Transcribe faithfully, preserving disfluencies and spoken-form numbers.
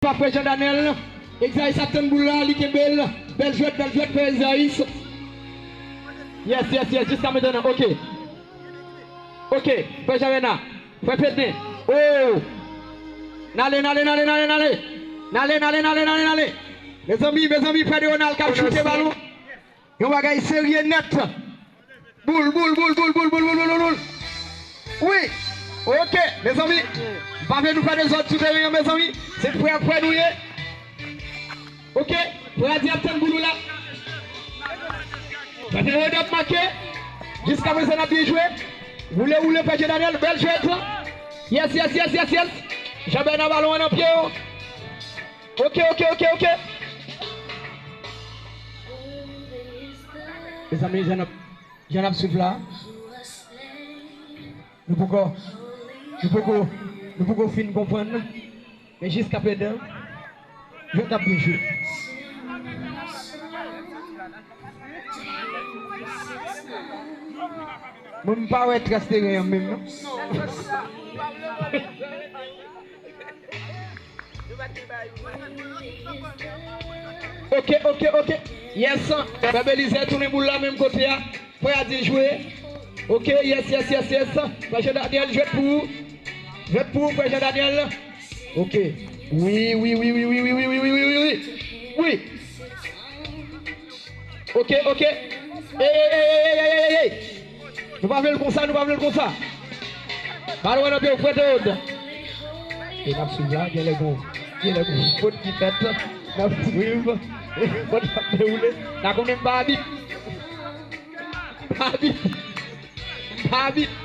Pa frè Jean Daniel. Exaïs ap tann boul la, li kenbe l. Bèl jwèt, bèl jwèt, frè Exaïs. Yes, yes, yes, jiska mentnan, ok. Ok, frè Jean Renard, frè Pedne. Oh! N ale, n ale, n ale, n ale, n ale. N ale, n ale, n ale, n ale, n ale. Mezanmi, mezanmi, frè Deronald k ap choute balon. Yon bagay serye nèt. Boul, boul, boul. Wi. Ok, mezanmi. M pa vle nou fè dezòd sou teren an, mezanmi. Se frè, frè nou ye. Ok, frè Adi ap tann boul ou la. Frè Deronald ap make. Jiska prezan n ap byen jwe. Woule, woule, frè Jean Daniel, bèl jwèt. Yes, yes, yes, yes, yes. Jean Bernard, balon an nan pye w. Ok, ok, ok, ok. Mezanmi, jan n ap, jan n ap swiv la, nou poko, nou poko, nou poko fin konprann. Men jiska prezan, jwèt ap byen jwe. Mwen, m pa wè tras teren an menm, non. Ok, ok, ok. Yes. Frè Belizaire tounen boul la menm kote a. Frè Adi jwe. Ok, yes, yes, yes, yes. Frè Jean Daniel, jwèt pou ou. Jwèt pou ou, frè Jean Daniel. Ok. Wi, wi, wi. Wi. Ok, ok. Ey, ey, ey, ey, ey, ey, ey, ey. Nou pa vle l konsa, nou pa vle l konsa. Balon an nan pye w, frè Deronald. E n ap swiv la, genlè gon, genlè gon fot ki fèt. N ap swiv. Fot k ap dewoule. N a konnen m pa abit. M pa abit. M pa abit.